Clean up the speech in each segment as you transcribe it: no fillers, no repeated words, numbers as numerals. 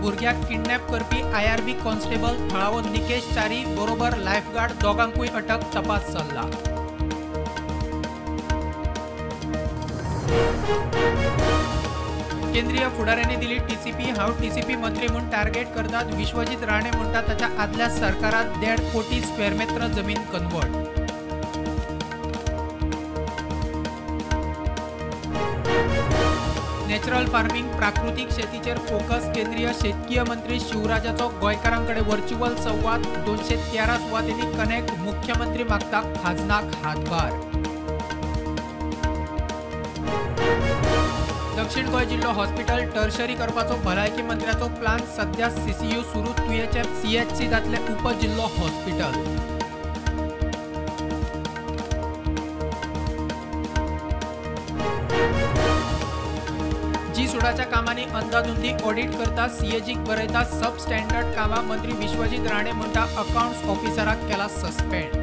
भुरग्याक किडनॅप करपी IRB constable थळावो निकेश च्यारी बरोबर लायफगार्ड दोगांकूय अटक, तपास चल्ला। केंद्रीय फुडाऱ्यांनी दिली टीसीपी, हांव टीसीपी मंत्री म्हूण टार्गेट करतात विश्वजीत राणे म्हणटा ताच्या आदल्या सरकारात 1.5 कोटी स्क्वेअर मेत्र जमीन कन्वर्ट। नॅचरल फार्मिंग प्राकृतिक शेतीचेर फोकस, केंद्रीय शेतकीय मंत्री शिवराजाचो गोंयकारांकडे व्हर्च्युअल संवाद, 213 सुवातींनी कनेक्ट, मुख्यमंत्री मागता खाजनाक हातभार। दक्षिण गोंय जिल्लो हॉस्पिटल टर्शरी करपाचो भलायकी मंत्र्याचो प्लान, सध्या सीसीयू सुरू, तुयेचे सीएचसी जातले उपजिल्लो हॉस्पिटल। जी सुडाच्या कामांनी अंदाधुंदी ऑडिट करता, सीएजीक बरयता सब स्टँडर्ड कामां, मंत्री विश्वजीत राणे म्हणटा अकाउंट्स ऑफिसराक केला सस्पेंड।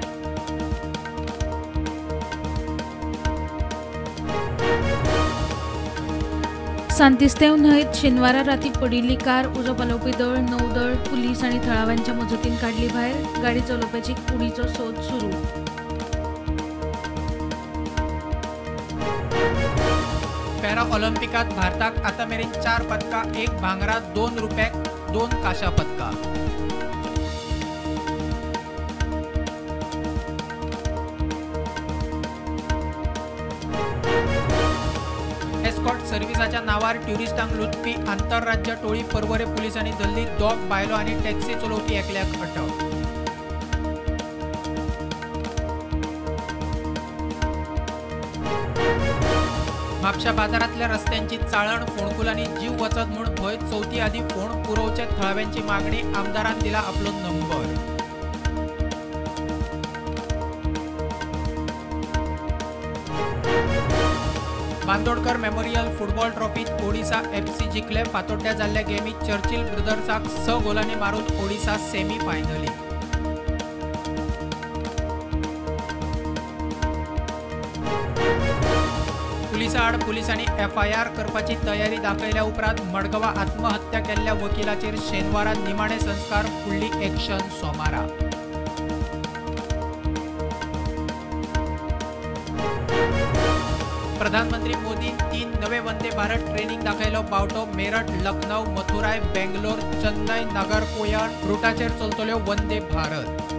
सांतिस्तेव न्हंयत शेनवारा राती पडिल्ली कार उजो पालोवपी दळ, नौदळ, पुलीस आनी थळाव्यांच्या मजतीन काडली भायर। गाडी चलोवप्याची कुडीचो सोद सुरू। पॅरा ऑलिम्पिकात भारताक आतां मेरेन 4 पदकां, 1 भांगरा, 2 रुप्याक, 2 कांश्या पदकां। एस्कॉर्ट सर्व्हिसाच्या नावार ट्युरिस्टांक लुटपी आंतरराज्य टोळी पर्वरे पुलिसांनी धरली, 2 बायलो आनी टॅक्सी चलोवपी एकल्याक अटक। म्हापशा बाजारांतल्या रस्त्यांची चाळण, फोंडकुलांनी जीव वचत म्हूण भंय, चवथी आदी फोंड पुरोवचे थळाव्यांची मागणी, आमदारान दिला आपलो नंबर। बांदोडकर मेमोरियल फुटबॉल ट्रॉफीत ओडिसा एफसी जिखले, फातोड्ड्या जाल्ल्या गेमीत चर्चिल ब्रदर्साक 6 गोलांनी मारून ओडिसा सेमी फायनली। पुलिसां आड पुलिसांनी एफआयआर करपाची तयारी दाखयल्या उपरांत मडगांवां आत्महत्या केल्ल्या वकिलाचेर शेनवारा निमाणे संस्कार, फुडली एक्शन सोमारा। प्रधानमंत्री मोदी 3 नवे वंदे भारत ट्रेनिंग दाखयलो बावटो, मेरठ, लखनौ, मथुराय, बेंगलोर, चेन्नय, नागरकोयल रुटाचेर चलतल्यो वंदे भारत।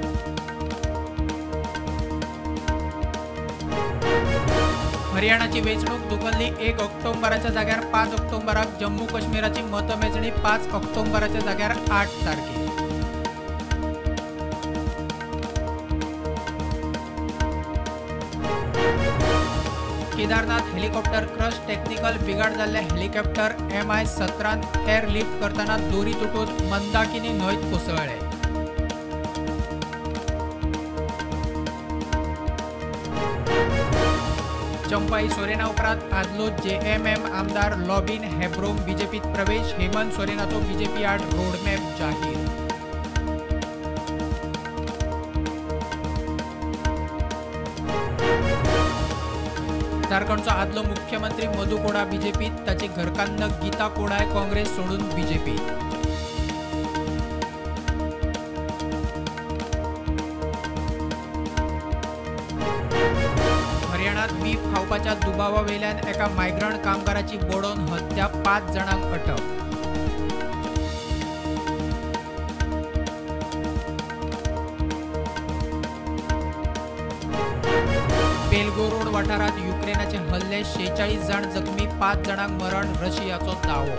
हरियाणाची वेंचणूक धुकल्ली, 1 ऑक्टोबराच्या जाग्यार 5 ऑक्टोबराक, जम्मू काश्मीराची मतमेजणी 5 ऑक्टोबराच्या जाग्यार 8 तारखेक। केदारनाथ हेलिकॉप्टर क्रश, टेक्निकल बिघाड जाल्ले हेलिकॉप्टर MI-17 airlift करतना दोरी तुटून मंदाकिनी न्हंयत कोसळ्ळे। चंपाई सोरेना उपरांत आदलो जेएमएम आमदार लॉबिन हेब्रोम बीजेपीत प्रवेश, हेमंत सोरेनाचो बीजेपी आड रोडमॅप जाहीर। झारखंडचो आदलो मुख्यमंत्री मधु कोडा बीजेपीत, ताची घरकान्न गीता कोडाय काँग्रेस सोडून बीजेपी। हरियाणात बीफ खावपाच्या दुबावावेल्यान एका मायग्रंट कामगाराची बडोवन हत्या, 5 जाणांक अटक। बेलगोरोड वाठारात युक्रेनाचे हल्ले, 46 जाण जखमी, 5 जाणांक मरण, रशियाचो दावो।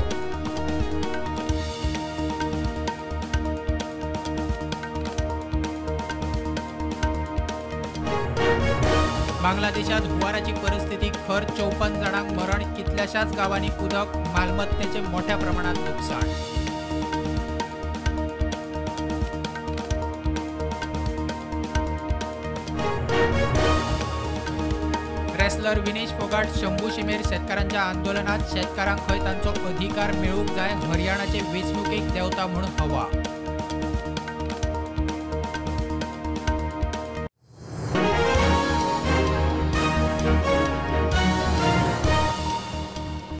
बांगलादेशात हुंवाराची परिस्थिती खर, 54 जाणांक मरण, कितल्याशाच गांवांनी उदक, मालमत्तेचे मोठ्या प्रमाणात नुकसान। रेसलर विनेश फोगाट शंभू शिमेर शेतकारांच्या आंदोलनात, शेतकारांक खंय तांचो अधिकार मेळूंक जाय, हरियाणाचे वेंचणुकेक देंवता म्हूण हवा।